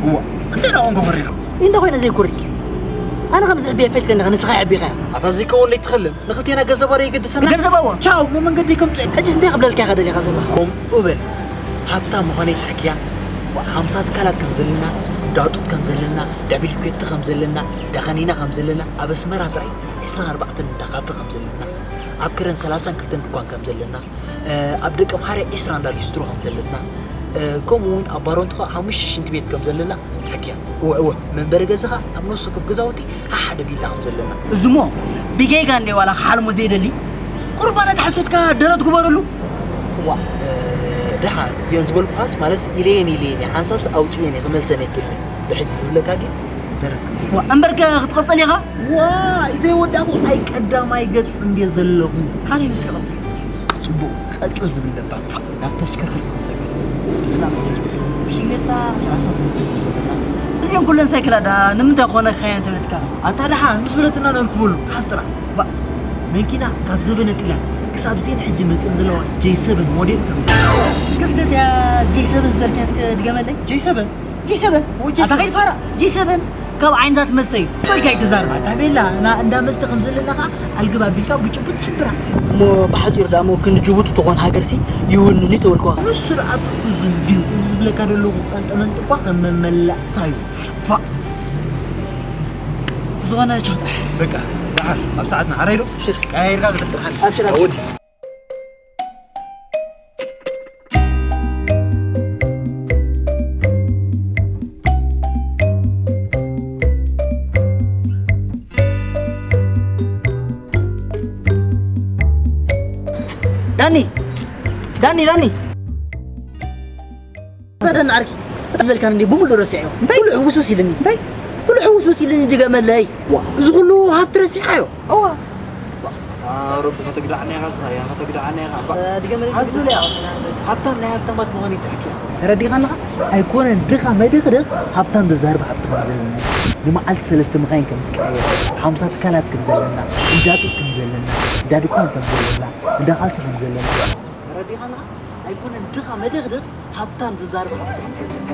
እዋ፣ እንታይ ደኣ ኮንካ ኮሪኻ? እንደ ኮይነ ዘይኮሪ። ኣነ ከም ዝሕብያ ፈትከ ንስኻ ይሕቢኻ። ኣታ ዘይከውን ለይትኸልም። ንኽልቴና ገንዘባ ዶ የገድሰና? ገንዘባ እዋ። ቻው፣ መመንገዲ ከምጽእ። ሕጂስ እንታይ ክብለልካ ኢኻ ደሊኻ ዘለኻ? ከምኡ በል። ሃብታም ምዃነይ ትሕክያ። ሓምሳ ትካላት ከም ዘለና፣ ዳጡት ከም ዘለና፣ ዳቢልኩቲ ከም ዘለና፣ ዳኸኒና ከም ዘለና፣ ኣብ ኣስመራ ጥራይ ዕስራን ኣርባዕተን እንዳ ካፈ ከም ዘለና፣ ኣብ ከረን ሰላሳን ክልተን ድኳን ከም ዘለና፣ እ፣ ኣብ ደቀምሓረ ዕስራ እንዳ ሊስትሮ ከም ዘለና፣ እ፣ ከምኡ እውን ኣብ ባሮንት ኸኣ ሓሙሽተ ሽንቲ ቤት ከም ዘለና ትሕክያ። እወ፣ እወ፣ መንበሪ ገዛ ኸኣ ኣብ ነፍሲ ወከፍ ገዛውቲ ሓሓደ ቪላ ከም ዘለና። እዝሞ ብጌጋ እንደ ዋላ ክሓልሞ ዘይደሊ ቁርባና ተሓሶትካ ደረት ግበረሉ። ዋ፣ እ፣ ደሓን እዚአን ዝበልኩኻስ ማለት ኢለየን ኢለየን እየ፣ ሓንሳብስ ኣውፅየን እየ ክመልሰን ኣይክእልን። ብሕጂ ዝብለካ ግን ደረት ግበረሉ። ዋ፣ እምበርከ ክትቐፅል ኢኻ? ዋይ፣ ዘይወዳእኩ ኣይ ቀዳማይ ገጽ እንድየ ዘለኹ። ሃለይ ምስኪ ቀጽል። ጽቡቕ፣ ክቐጽል ዝብል ለባም። ናብ ተሽከርከርቲ ክንሰግር። ብዝና ሰለስተ፣ ብሽሜታ ሰላሳ ሰለስተ ኪሎ ሜትር። እዚኦም ኩለን ሳይክላት ደኣ ንምንታይ ኮነ ክኸየን ተብለትካ? ኣታ ደሓን ምስ በለትና ነርክበሉ። ሓዝ ጥራሕ። ባ-፣ መኪና ካብ ዘበነ ጥልያን ክሳብ ዜን ሕጂ መጽየን ዘለዋ ጄይ ሰቨን ሞዴል ከም ዘላ። እስከ ስደት እያ ጄይ ሰቨን ዝበልካያ እስከ ድገመለይ። ጄይ ሰቨን? ጂ ሰቨን? ወይ ጂ ሰቨን። ኣታ ከይድ ፋራ፣ ጂ ሰቨን ካብ ዓይነታት መስተ እዩ። ሰልካ ኣይትዛረብ። ኣታ ቤላ፣ ና እንዳ መስተ ከም ዘለና ኸዓ ኣልግብ ኣቢልካ ብጭቡጥ ትሕብራ። እሞ ብሓጺሩ ደኣ እሞ ክንዲ ጅቡቲ ትኾን ሃገርሲ ይውንኒ ተበልኩኻ። ንሱ ደኣ ትሕዙ እንድዩ። እዚ ዝብለካ ዘለኹ ቀንጠመንጢ እኳ ከም መመላእታ እዩ። ፋ-፣ ዝኾነ ቻው ጥራሕ። በቃ፣ ደሓር፣ ኣብ ሰዓትና ዓራይ ዶ? ሽር። ቀያይርካ ክትጥርሓኒ። ኣብሽር፣ ኣብሽር። ኣወዲ። ዳኒ፣ ዳኒ፣ ዳኒ። ዳኒ ዓርኪ፣ እቲ ዝበልካኒ እንዲ ብምሉእ ረሲዐዮ። እንታይ? ኩሉ ሕውስውስ ኢልኒ። እንታይ? ኩሉ ሕውስውስ ኢልኒ ድገመለይ። ዋ፣ እዚ ኩሉ ሃብቲ ረሲዕካዮ? እዋ። ኣታ ረቢ ከተግድዓና ኢኻ፣ እስኻ ኢኻ ከተግድዓና ኢኻ። እባ። ድገመለይ። ሓዝሉለይ። ሃብታም ናይ ሃብታማት ምዃን ይትሕኪ። ተረዲኻኒ ኸዓ? ኣይኮነን ድኻ መድኽድኽ ሃብታም ዘዛርብ ሃብቲ ከም ዘለና፣ ንመዓልቲ ሰለስተ መኻይን ከም ዝቀያየር፣ ሓምሳ ትካላት ከም ዘለና፣ እንዳ ጡጥ ከም ዘለና፣ እንዳ ድኳን ከም ዘለና፣ እንዳ ቃልሲ ከም ዘለና። ተረዲኻኒ ኸዓ? ኣይኮነን ድኻ መድኽድኽ ሃብታም ዘዛርብ ሃብቲ ከም ዘለና።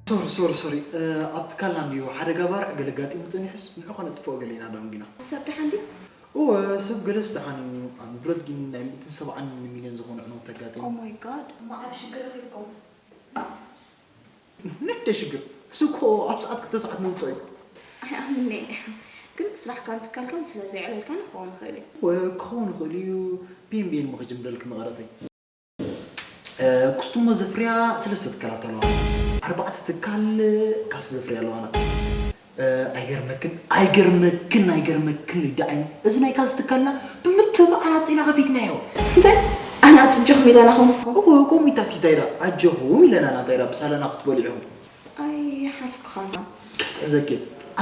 ሶሪ፣ ሶሪ፣ ሶሪ። እ፣ ኣብ ትካልና እንድዩ ሓደጋ ባርዕ ገለ ኣጋጢሙ ጸኒሑስ፣ ንዑ ከነጥፍኦ ገለ ኢና ደንጒና። ሰብ ደሓን ድዩ? እወ፣ ሰብ ገለስ ደሓን እዩ። ኣብ ንብረት ግን ናይ ሚእትን ሰብዓን ሚልዮን ዝኾነ ዕንወት ተጋጢሙ። Oh my God፣ እሞ ዓቢ ሽግር ረኺብኩም። ናይ እንታይ ሽግር? እሱ እኮ ኣብ ሰዓት ክልተ ሰዓት ምውጻእ እዩ። ኣይኣምን'የ። ግን ስራሕካን ትካልካን ስለ ዘየዕለልካኒ ክኸውን ይኽእል እዩ። እወ፣ ክኸውን ይኽእል እዩ። ቢኤንቢኤን እሞ ከይጀምረልኪ መቐረተይ። እ፣ ኩስትሞ ዘፍርያ ሰለስተ ትካላት ኣለዋ። ኣርባዕተ ትካል ካልሲ ዘፍርያ ኣለዋና። እ፣ ኣይገርመክን፣ ኣይገርመክን፣ ኣይገርመክን ሊዳ ዓይኒ። እዚ ናይ ካልሲ ትካልና ብምትብባዕ ኣናጺና ከፊትናዮ። እንታይ? ኣናጺ ኣጆኹም ኢለናኹም? እወ፣ ከምኡ ኢታቲታ ኢላ፣ ኣጆኹም ኢለና ናታ ኢላ፣ ብሳለና ክትበልዑ ኢኹም። ኣይሓስኩኻን። ክትሕዘኪ፣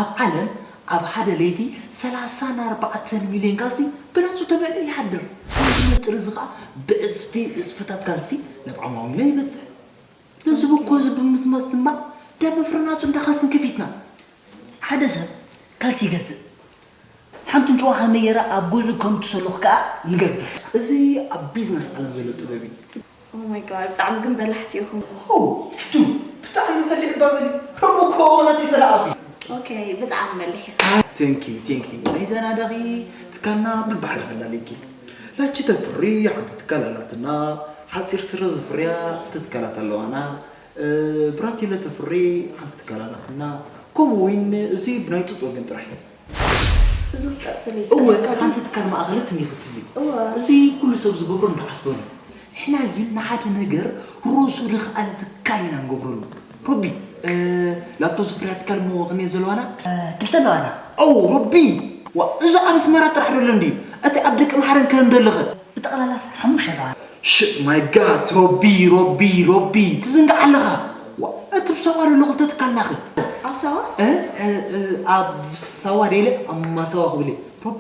ኣብ ዓለም ኣብ ሓደ ለይቲ ሰላሳን ኣርባዕተን ሚልዮን ካልሲ ብናጹ ተመሊኡ ይሓድር። እዚ መጥሪ እዚ ኸኣ ብዕጽፊ ዕጽፍታት ካልሲ ናብ ዓማዊልና ይበጽሕ። ነዚ ብኮ እዚ ብምዝማዝ ድማ ደመፍረ ናጹ እንዳ ካልስን ከፊትና። ሓደ ሰብ ካልሲ ይገዝእ። ሓንቲ እንጭዋ ከመይ ገይራ ኣብ ገዝኡ ከም ትሰልኽ ከኣ ንገብር። እዚ ኣብ ቢዝነስ ዓለም ዘሎ ጥበብ እዩ። Oh my God፣ ብጣዕሚ ግን በላሕቲ ኢኹም። ኦ፣ ቱ፣ ብጣዕሚ በሊሕ ባበል። ከምኡ ከሆነ ተተላኣኺ። ኦኬ፣ ብጣዕሚ በሊሕ ኢኻ። Thank you፣ thank you። ናይ ዘናዳኺ ትካልና ብባሕሪ ከላልየኪ። ላቺ ተፍሪ ሓንቲ ትካል ኣላትና፣ ሓጺር ስረ ዘፍርያ ክልተ ትካላት ኣለዋና። እ፣ ብራቴለ ተፍሪ ሓንቲ ትካል ኣላትና። ከምኡ እውን እዚ ብናይ ጡጥ ወገን ጥራሕ እዩ። እዚ ክጠቕስለይ እወ፣ ዝጸለካ ግን ሓንቲ ትካል ማእኸለት እንዲኺ ትብሊ። እወ። እዚ ኩሉ ሰብ ዝገብሮ እንዳዓስበሉ። ንሕና ግን ንሓደ ነገር ርእሱ ዝኸኣለ ትካል ኢና ንገብረሉ። ሮቢ፣ እ፣ ላፕቶፕ ዝፍርያ ትካል እሞ ክንደይ ዘለዋና? እ፣ ክልተ ኣለዋና። ኦ፣ ሮቢ! ዋ፣ እዚ ኣብ ኣስመራ ጥራሕ ዶ ኣሎ እንድዩ? እቲ ኣብ ደቂ ምሓረን ከ እንዶ ኣለኸ? ብጠቕላላስ ሓሙሽተ ኣለዋና። Shit, my God፣ ሮቢ፣ ሮቢ፣ ሮቢ፣ ትዝንጋዕ ኣለኻ። ዋ፣ እቲ ብሳዋ ዘሎ ክልተ ትካልናኸ? ኣብ ሳዋ? እ፣ እ፣ እ፣ ኣብ ሳዋ ደይለ፣ ኣብ ማሳዋ ክብል እየ። ሮቢ፣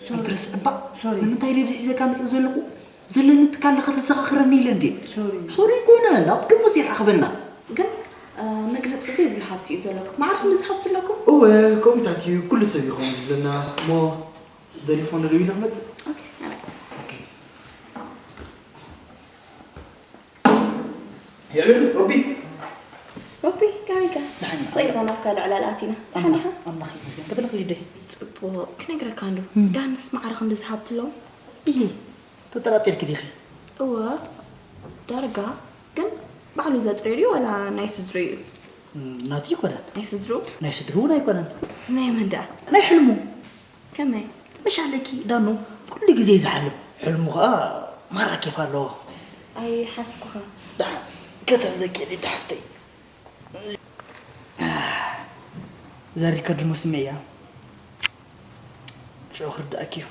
ሶሪ። ኣይትረስዕ እባ። ሶሪ። ንምንታይ ደይ ብዝሒ ዘጋምጽ ዘለኹ? ዘለኒ ትካል ለኸ ተዘኻኽረኒ ኢለ እንዴ? ሶሪ። ሶሪ ኣይኮነን፣ ኣብ ደሞዝ ይራኸበና። ግን፣ እ፣ መግለጺ ዘይብሉ ሃብቲ እዩ ዘለኩም። ማዕረ ክንድዚ ሃብቲ ኣለኩም? እወ፣ ከምኡታት እዩ፣ ኩሉ ሰብ እዩ ከምኡ ዝብለና። እሞ ደሊፎን ደልዩ ኢለ ክመጽእ? ኦኬ፣ ኣረ። ኦኬ። የዕልል፣ ሮቢ። ሮቢ፣ ከመይ ኢኻ? ደሓን። ጸይርና ናብ ካልእ ዕላል ኣቲና። ደሓን ዲኻ? ኣምላኽ ይመስገን። ከበለኽ ሊደይ። ጽቡቕ። ክነግረካ እንዶ፣ እም። ዳንስ ማዕረ ክንድዚ ሃብቲ ኣለዎ? እሂ፣ ተጠራጢርኪ ዲኺ? እወ፣ ዳርጋ። ግን ባዕሉ ዘጥርዮ ድዩ ዋላ ናይ ስድርኡ እዩ? እም፣ ናቱ ኣይኮነን። ናይ ስድርኡ? ናይ ስድርኡ እውን ኣይኮነን። ናይ መን ደኣ? ናይ ሕልሙ። ከመይ? ምሽ ኣለኪ ዳኑ፣ ኩሉ ግዜ እዩ ዝሓልም። ሕልሙ ኸኣ ማራ ኬፍ ኣለዎ። ኣይሓስኩኻ። ደሓን፣ ከተሕዘኪ ሊዳ ሓፍተይ። እዛ ሪከርድ እሞ ስምዕያ። ሽዑ ክርድኣኪ እዩ።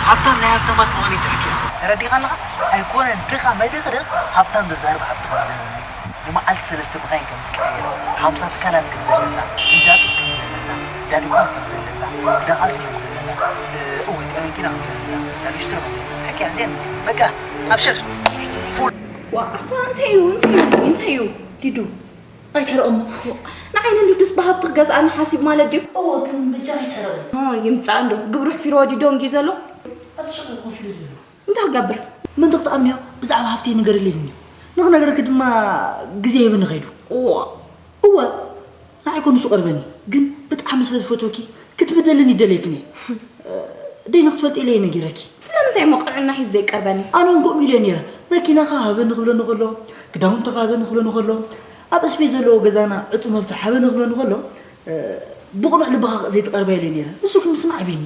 ሃብታም ናይ ሃብታማት ምዃን ይትረክ እያ። ተረዲኻ ኣለኻ? ኣይኮነን፣ ድኻ መደኽደኽ ሃብታም ዘዛርብ ሃብቲ ከም ዘለኒ፣ ንመዓልቲ ሰለስተ መኻይን ከም ዝቀየር፣ ሓምሳ ትካላት ከም ዘለና፣ እንዳ ጡጥ ከም ዘለና፣ እንዳ ድኳን ከም ዘለና፣ እንዳ ቃልሲ ከም ዘለና፣ እ፣ እወ፣ እንዳ መኪና ከም ዘለና፣ እንዳ ሊስትሮ ከም ዘለና። ትሕኪ እያ፣ እንዴ? በቃ፣ ኣብሽር። ፉል። ዋ፣ ኣታ እንታይ እዩ? እንታይ እዩ እዚ? እንታይ እዩ? ሊዱ፣ ኣይትሕረቕ እሞ። ንዓይ ንሊዱስ ብሃብቲ ክገዝኣኒ ሓሲብ ማለት ድዩ? እወ፣ ግን በጃኻ ኣይትሕረቕ። ኦ፣ ይምጻእ እንዶ። ግብሩ ሕፊርዎ ድዩ ደንጊዩ ዘሎ? ኣብቲ ሸቕ ኮፍ ኢሉ ዘሎ። እንታይ ክገብር? ምእንቲ ክትኣምንዮ ብዛዕባ ሃብተይ ንገርለይ ኢሉኒ። ንኽነግረኪ ድማ ግዜ ሂብኒ ከይዱ። እዋ። እወ፣ ንዓይ እኮ ንሱ ቀርበኒ፣ ግን ብጣዕሚ ስለ ዝፈትወኪ ክትብደልኒ ይደልየክን እየ። ደይኑ ክትፈልጢ ኢለ እየ ነጊረኪ። ስለምንታይ እሞ ቅንዕና ሒዙ ዘይቀርበኒ? ኣነ እውን ከምኡ ኢለ ነይረ። መኪናኻ ሃበኒ ክብለኒ ከሎ፣ ክዳውንትኻ ሃበኒ ክብለኒ ከሎ፣ ኣብ እስፔስ ዘለዎ ገዛና ዕጹው መፍትሕ ሃበኒ ክብለኒ ከሎ፣ ብቕኑዕ ልብኻ ዘይትቐርባ ኢለ ነይረ። ንሱ ግን ምስማዕ ኣቢኒ።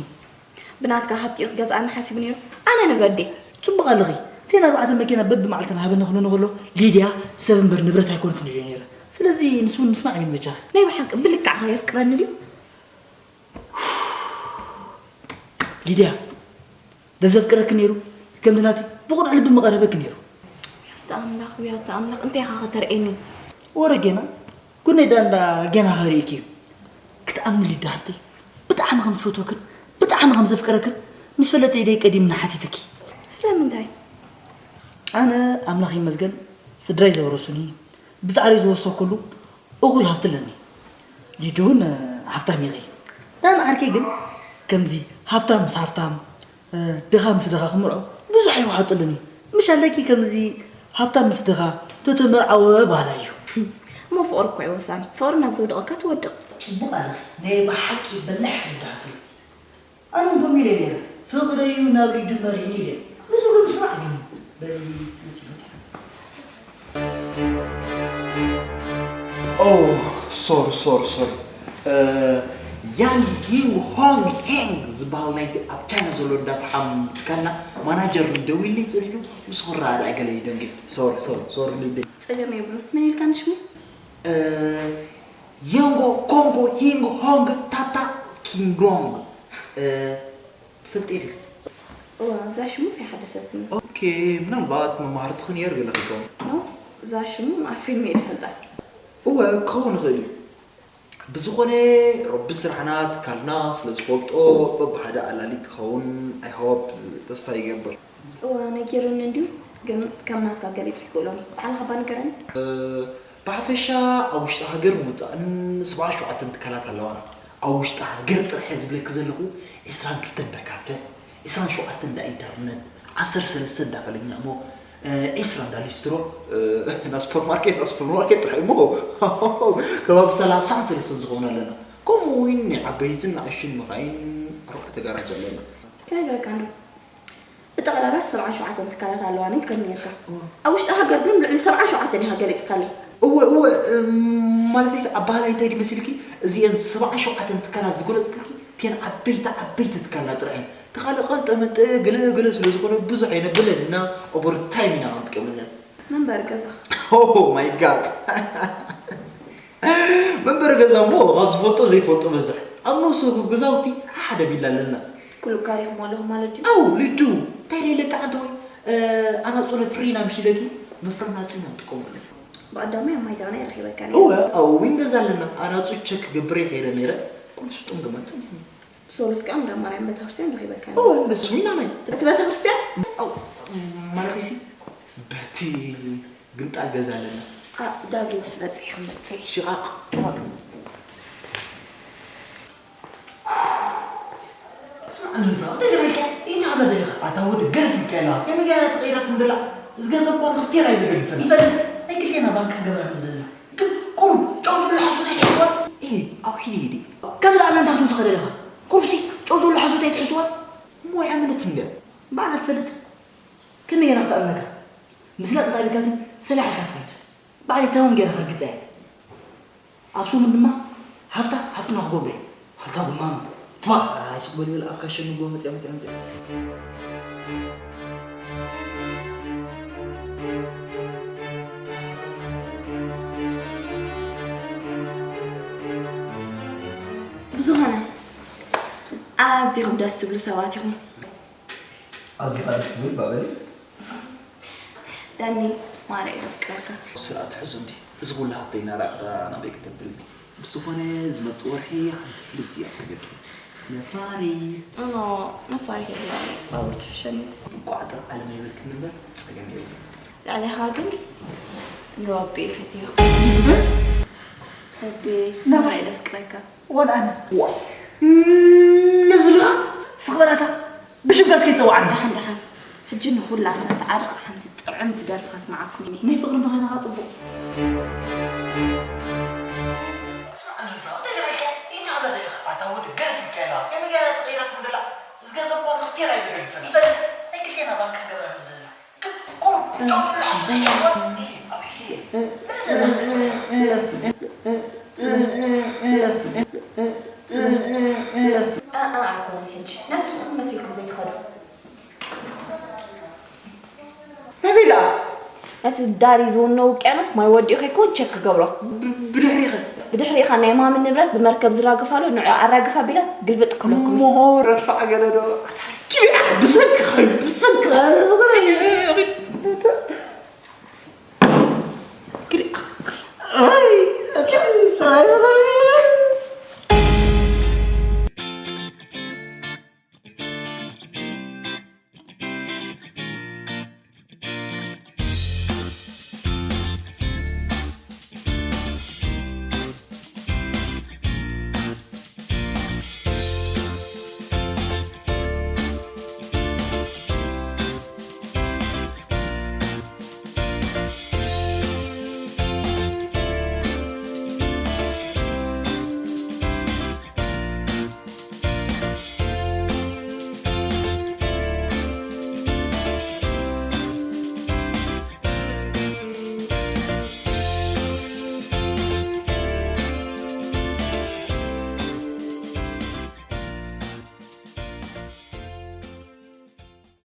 ብናትካ ሃብቲ እዩ ክገዝኣኒ ሓሲቡ ነይሩ። ኣነ ንብረት ድየ? ጽቡቕ ኣለኺ። እተን ኣርባዕተ መኪና በብመዓልተን ሃበኒ ክብለኒ ከሎ፣ ሊድያ ሰብ እምበር ንብረት ኣይኮንክን ኢለ ነይረ። ስለዚ ንሱ እውን ምስማዕ ኣቢኒ በጃኺ። ናይ ብሓቂ ብልክዕኻ የፍቅረኒ ድዩ? ሊድያ፣ ደዘፍቅረኪ ነይሩ፣ ከምዚ ናተይ ብቕኑዕ ልቢ ምቐረበኪ ነይሩ። ያታ ኣምላኽ፣ ያታ ኣምላኽ፣ እንታይ ኢኻ ከተርእየኒ? ወረ ጌና፣ ጉነይ ዳንዳ ጌና ከርእየኪ እዩ። ክትኣምኒ ሊዳ ሓፍተይ፣ ብጣዕሚ ከም ዝፈትወክን ብጣዕሚ ከም ዘፍቅረክን ምስ ፈለጠ ኢደይ ቀዲምና ሓቲትኪ። ስለምንታይ? ኣነ ኣምላኽ ይመስገን ስድራይ ዘውረሱኒ፣ ብጻዕሪ ዝወሰኩሉ እኹል ሃብቲ ኣለኒ። ሊዱ እውን ሃብታም ኢኺ። ዳን ዓርከይ ግን ከምዚ ሃብታም ምስ ሃብታም፣ ድኻ ምስ ድኻ ክምርዖ ብዙሕ ኣይወሓጠሉን እዩ። ምሽ ኣለኪ ከምዚ ሃብታም ምስ ድኻ ተተመርዓወ በሃላይ እዩ። እሞ ፍቕሪ እኮ እዩ ወሳኒ። ፍቕሪ ናብ ዘውድቐካ ትወድቕ። ጽቡቕ ኣለኺ። ናይ ብሓቂ በላሕ ሊዱ ሓፍተይ። ኣነ እውን ከምኡ ኢለ ነይረ። ፍቕሪ እዩ ናብ ሊዱ መሪሕኒ ኢለ። ንሱ ግን ምስማዕ ቢኒ። በሊ፣ መጺ፣ መጺ። ኦ፣ ሶሪ፣ ሶሪ፣ ሶሪ። እ፣ ያንግ ሂንግ ሆንግ ሄንግ ዝበሃል ናይቲ ኣብ ቻይና ዘሎ እንዳ ፈሓም ትካልና ማናጀር ደዊሉለይ ጸኒሑ፣ ምስ ክረኣእ ደኣ ገለ ይደንግጥ። ሶሪ፣ ሶሪ፣ ሶሪ ሊደይ። ጸገም የብሉን። መን ኢልካኒ ሽሙ? እ፣ የንጎ ኮንጎ ሂንግ ሆንግ ታታ ኪንግ ሎንግ። እ፣ ትፈልጢ ዲኺ? እዋ፣ እዛ ሽሙስ ኣይሓደሰትኒ። ኦኬ፣ ምናልባት መማህርትኺ ነይሩ ገለ ክኸውን። ኖ፣ እዛ ሽሙ ኣብ ፊልም እየ ዝፈልጣ። እወ፣ ክኸውን ይኽእል እዩ። ብዝኾነ፣ ረቢ ስራሕና ትካልና ስለ ዝፈልጦ በብሓደ ኣላሊ ክኸውን፣ I hope፣ ተስፋ ይገብር። እዋ፣ ነጊሩኒ እንድዩ፣ ግን ከም ናትካ ገሊጹ ይክእሎ። ባዕልኻ እባ ንገረኒ። እ፣ ብሓፈሻ ኣብ ውሽጢ ሃገር ምውጻእን ሰብዓ ሸውዓተን ትካላት ኣለዋና። ኣብ ውሽጢ ሃገር ጥራሕ እየ ዝብለኪ ዘለኹ፣ ዒስራን ክልተን እንዳ ካፈ፣ ዒስራን ሸውዓተን እንዳ ኢንተርነት፣ ዓሰርተ ሰለስተ እንዳ ፈለኛ እሞ፣ እ፣ ዒስራ እንዳ ሊስትሮ፣ እ፣ እንዳ ሱፐርማርኬት፣ እንዳ ሱፐርማርኬት ጥራሕ እሞ፣ ከባቢ ሰላሳን ሰለስተን ዝኾኑ ኣለና። ከምኡ እውን ናይ ዓበይትን ንኣሽቱን መኻይን ኣርባዕተ ጋራጅ ኣለና። ከነገረካ እንዶ። ብጠቕላላ ሰብዓን ሸውዓተን ትካላት ኣለዋኒ ትብል ነርካ። እወ። ኣብ ውሽጢ ሃገር ግን ልዕሊ ሰብዓን ሸውዓተን ኢኻ ገሊጽካለይ። እወ፣ እወ፣ እም፣ ማለተይስ ኣበሃላይ እንታይ ድዩ መሲልኪ? እዚኤን ሰብዓን ሸውዓተን ትካላት ዝገለጽክልኪ፣ እተን ዓበይቲ፣ ዓበይቲ ትካላት ጥራሕ እየን። እቲ ካልእ ቐንጠ መንጠ፣ ገለ ገለ ስለ ዝኾነ ብዙሕ ኣየነብለንና፣ ኦቨርታይም ኢና ክንጥቀመለን። መንበሪ ገዛኻ? Oh my God! መንበሪ ገዛ እሞ ካብ ዝፈልጦ ዘይፈልጦ በዝሕ። ኣብ ነፍሲ ወከፍ ገዛውቲ ሓደ ቪላ ኣለና። ኩሉ ካሪኹም ኣለኹም ማለት ድዩ? ኣው፣ ሊዱ፣ እንታይ ደይለካ ዓንተ ወይ? እ፣ ኣናጹ ነፍሪ ኢና ምሽ ኢለኪ፣ መፍረ ኣናጺ ኢና ንጥቀመሉ። ብቐዳማይ ኣብ ማይ ተቐናይ ረኺበካ ነይረ። እወ፣ ኣብ ዊን ገዛ ኣለና። ኣናጹ ቸክ ክገብር እየ ከይደ ነይረ። ኩሉ ስጡም ገማን ጸኒሕኒ። ብሰሉስ ከኣ እንዳ ማርያም ቤተክርስትያን ረኺበካ ነይረ። እወ፣ በስዊና ናይ። እቲ ቤተክርስትያን? ኣው፣ ማለተይሲ፣ በቲ ግምጣል ገዛ ኣለና። ኣ፣ ዳብሊውስ በጺሒ ክንበጽሕ። ሽቓቕ። ስማዕ፣ ንዛ፣ እንታይ ደረጃ? ኢና በደለኻ። ኣታ ወዲ ገረስ ይካየላ። ከመይ ገይራ ተቐይራት እንደላ? እዚ ገንዘብ እኮ ንክልቴና እዩ ዘገድሰና። ይፈልጥ። ናይ ክልቴና ባንክ ክንገብራ ከም ዘለና። ግን ቁሩብ ጨው ዝብሎ ሓሶት ኣይትሕስዋ። እሂ፣ ኣውሒድ ይሂድ። ከም ደኣ መን እንዳትምስኸ ደለኻ? ቁሩብሲ ጨው ዝብሎ ሓሶት ኣይትሕስዋ። እሞ ኣይኣመነትን እንድያ። ባዕላ ትፈልጥ። ከመይ ገይራ ክትኣምነካ? ምስላ ጥንጣቢካትን ሰላሕ ኢልካ ትኸይድ። ባዕለይ ተማም ገይረ ከርግጸ እየ። ኣብ ሰሙን ድማ ሃፍታ ሃፍትና ክገብሮ እየ። ሃፍታ ጉማማ። ቧ! ኣይ፣ ሱቕ በል፣ በል፣ ኣፍካ ሸንጎ መጽያ፣ መጽያ፣ መጽያ። ብዝኾነ፣ ኣዚኹም ደስ ትብሉ ሰባት ኢኹም። ኣዚኻ ደስ ትብል ባበሊ። ዳኒ፣ ማርያ የፍቅረካ። ስርዓት ትሕዙ እንዲ። እዚ ኩሉ ሃብተይ እናራቕዳ ናበይ ክተብል? ብዝኾነ ዝመጽእ ወርሒ ሓንቲ ፍልይቲ እያ ክትገብር። ነፋሪ። እሞ፣ ነፋሪ ከይብላ ባቡር ትሕሸኒ። እንቋዕ ጥራሕ ዓለም ኣይበልክን እምበር ጸገም የብሉን። ልዕሌኻ ግን ንረቢ እየ ፈትዮ። ረቢ፣ ና። ማርያ የፍቅረካ። ወላ ኣነ። ዋ። ነዚ ልኻ ስቕ በላታ። ብሽምካ እስከ ይጸውዓኒ። ደሓን፣ ደሓን። ሕጂ ንኹላትና ተዓረቕ፣ ሓንቲ ጥዕምቲ ደርፊ ከስምዓኩም እየ። ናይ ፍቕሪ እንተኾይንኻ ጽቡቕ። ኣታ ወዲ ገረስ ይካየላ። ከመይ ገይራ ተቐይራት እንደላ? እዚ ገንዘብ እኮ ንኽልቴና እዩ ዘገድሰና። ይፈልጥ። ናይ ክልቴና ባንክ ክንገብራ ከም ዘለና። ኣኣ፣ ኣይኮነን ሕጂ። ነብስኹም መሲልኩም ዘይትኸዱ። ናበይ ደኣ? ነቲ ዳሪ ዝውኖ ውቅያኖስ ማይ ወዲኡ ከይከውን ቸክ ክገብሮ። ብ-፣ ብድሕሪኸ? ብድሕሪኻ ናይ ማሚ ንብረት ብመርከብ ዝራግፍ ኣሎ፣ ንዑ ኣራግፍ ኣቢለ ግልብጥ ክብለኩም እየ። እሞ ረፋዕ ገለ ዶ? ኪዲ፣ ብሰንክኻ እዩ፣ ብሰንክኻ። ኪዲ። ኣይ፣ ኣይ፣ ሰብኣይ መገርዚ።